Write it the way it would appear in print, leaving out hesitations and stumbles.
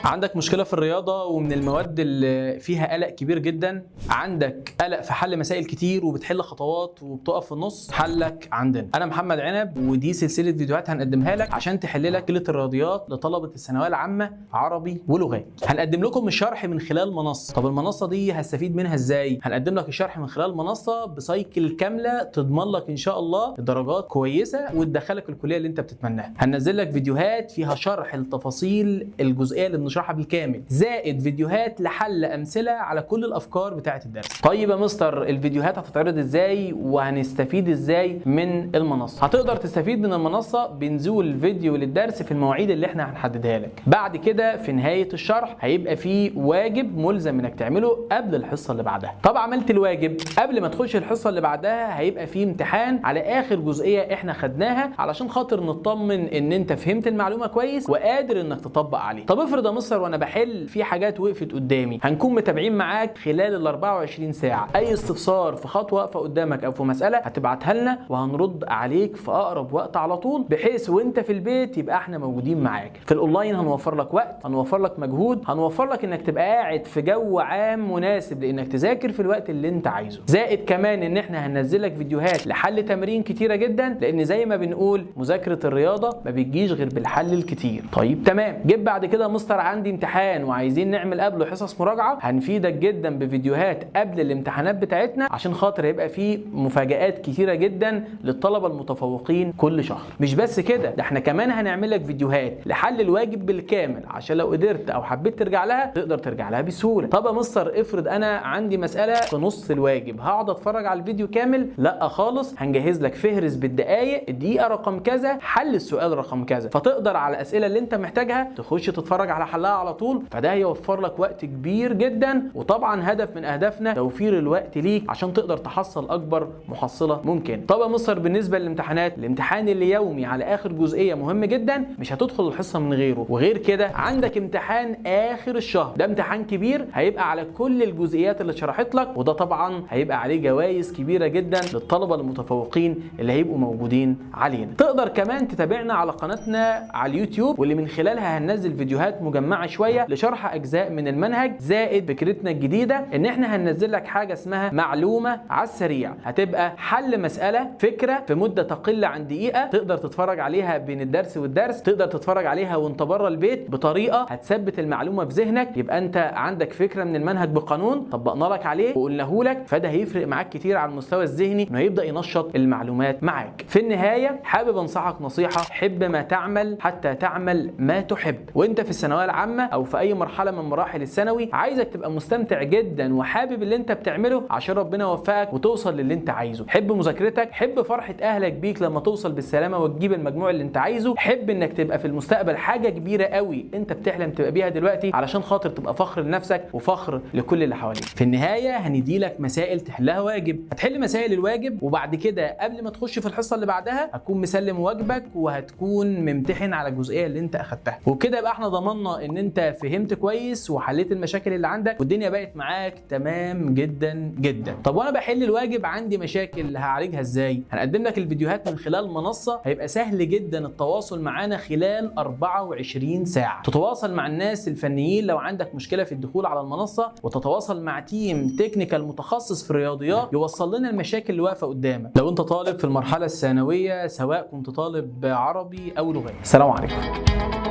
عندك مشكلة في الرياضة ومن المواد اللي فيها قلق كبير جدا، عندك قلق في حل مسائل كتير وبتحل خطوات وبتقف في النص، حلك عندنا. انا محمد عنب، ودي سلسلة فيديوهات هنقدمها لك عشان تحل لك مشكلة الرياضيات لطلبة الثانوية العامة عربي ولغات. هنقدم لكم الشرح من خلال منصة. طب المنصة دي هستفيد منها ازاي؟ هنقدم لك الشرح من خلال منصة ب cycle كاملة تضمن لك ان شاء الله درجات كويسة وتدخلك الكلية اللي انت بتتمناها. هننزل لك فيديوهات فيها شرح التفاصيل الجزئية اللي بنشرحها بالكامل، زائد فيديوهات لحل امثلة على كل الافكار بتاعه الدرس. طيب يا مستر، الفيديوهات هتتعرض ازاي وهنستفيد ازاي من المنصة؟ هتقدر تستفيد من المنصة بنزول فيديو للدرس في المواعيد اللي احنا هنحددها لك. بعد كده في نهاية الشرح هيبقى في واجب ملزم انك تعمله قبل الحصة اللي بعدها. طب عملت الواجب قبل ما تخش الحصة اللي بعدها هيبقى في امتحان على اخر جزئية احنا خدناها علشان خاطر نطمن ان انت فهمت المعلومة كويس وقادر انك تطبق عليه. طب افرض يا مستر وانا بحل في حاجات وقفت قدامي، هنكون متابعين معاك خلال ال 24 ساعة. اي استفسار في خطوة واقفة قدامك او في مسالة هتبعتها لنا وهنرد عليك في اقرب وقت على طول، بحيث وانت في البيت يبقى احنا موجودين معاك. في الاونلاين هنوفر لك وقت، هنوفر لك مجهود، هنوفر لك انك تبقى قاعد في جو عام مناسب لانك تذاكر في الوقت اللي انت عايزه. زائد كمان ان احنا هننزل لك فيديوهات لحل تمارين كتيرة جدا، لان زي ما بنقول مذاكرة الرياضة ما بتجيش غير بالحل الكتير. طيب تمام، جيب بعد كده مستر عندي امتحان وعايزين نعمل قبله حصص مراجعه، هنفيدك جدا بفيديوهات قبل الامتحانات بتاعتنا عشان خاطر هيبقى فيه مفاجآت كتيرة جدا للطلبة المتفوقين كل شهر. مش بس كده، ده احنا كمان هنعمل لك فيديوهات لحل الواجب بالكامل عشان لو قدرت او حبيت ترجع لها تقدر ترجع لها بسهولة. طب يا مستر افرض انا عندي مسالة في نص الواجب، هقعد اتفرج على الفيديو كامل؟ لا خالص، هنجهز لك فهرس بالدقايق، الدقيقة رقم كذا حل السؤال رقم كذا، فتقدر على الاسئلة اللي انت محتاجها تخش تتفرج على حلها على طول. فده هيوفر لك وقت كبير جدا، وطبعا هدف من اهدافنا توفير الوقت ليك عشان تقدر تحصل اكبر محصله ممكن. طب يا مستر بالنسبة للامتحانات، الامتحان اليومي على اخر جزئية مهم جدا، مش هتدخل الحصة من غيره. وغير كده عندك امتحان اخر الشهر، ده امتحان كبير هيبقى على كل الجزئيات اللي اتشرحت لك، وده طبعا هيبقى عليه جوائز كبيرة جدا للطلبة المتفوقين اللي هيبقوا موجودين علينا. تقدر كمان تتابعنا على قناتنا على اليوتيوب، واللي من خلالها هننزل فيديوهات مجمعة شوية لشرح اجزاء من المنهج. زائد فكرتنا الجديدة ان احنا هننزل لك حاجة اسمها معلومة على السريع، هتبقى حل مسالة فكرة في مده تقل عن دقيقة، تقدر تتفرج عليها بين الدرس والدرس، تقدر تتفرج عليها وانت بره البيت بطريقة هتثبت المعلومة في ذهنك. يبقى انت عندك فكرة من المنهج بقانون طبقنا لك عليه وقلناه لك، فده هيفرق معاك كتير على المستوى الذهني انه هيبدا ينشط المعلومات معاك. في النهاية حابب انصحك نصيحة، حب ما تعمل حتى تعمل ما تحب. وانت في الثانوية العامة او في اي مرحلة من مراحل الثانوي عايزك تبقى مستمتع جدا وحابب اللي انت بتعمله عشان ربنا يوفقك وتوصل للي انت عايزه. حب مذاكرتك، حب فرحه اهلك بيك لما توصل بالسلامة وتجيب المجموع اللي انت عايزه، حب انك تبقى في المستقبل حاجة كبيرة قوي انت بتحلم تبقى بيها دلوقتي علشان خاطر تبقى فخر لنفسك وفخر لكل اللي حواليك. في النهاية هندي لك مسائل تحلها واجب، هتحل مسائل الواجب وبعد كده قبل ما تخش في الحصة اللي بعدها هتكون مسلم واجبك وهتكون ممتحن على الجزئية اللي انت اخدتها. وكده يبقى احنا ضمننا ان انت فهمت كويس وحليت المشاكل اللي عندك والدنيا بقت معاك تمام جدا جدا. طب وانا بحل الواجب عندي مشاكل هعالجها ازاي؟ هنقدم لك الفيديوهات من خلال منصة هيبقى سهل جدا التواصل معانا خلال 24 ساعة. تتواصل مع الناس الفنيين لو عندك مشكلة في الدخول على المنصة، وتتواصل مع team technical متخصص في الرياضيات يوصل لنا المشاكل اللي واقفة قدامك لو انت طالب في المرحلة الثانوية، سواء كنت طالب عربي او لغات. السلام عليكم.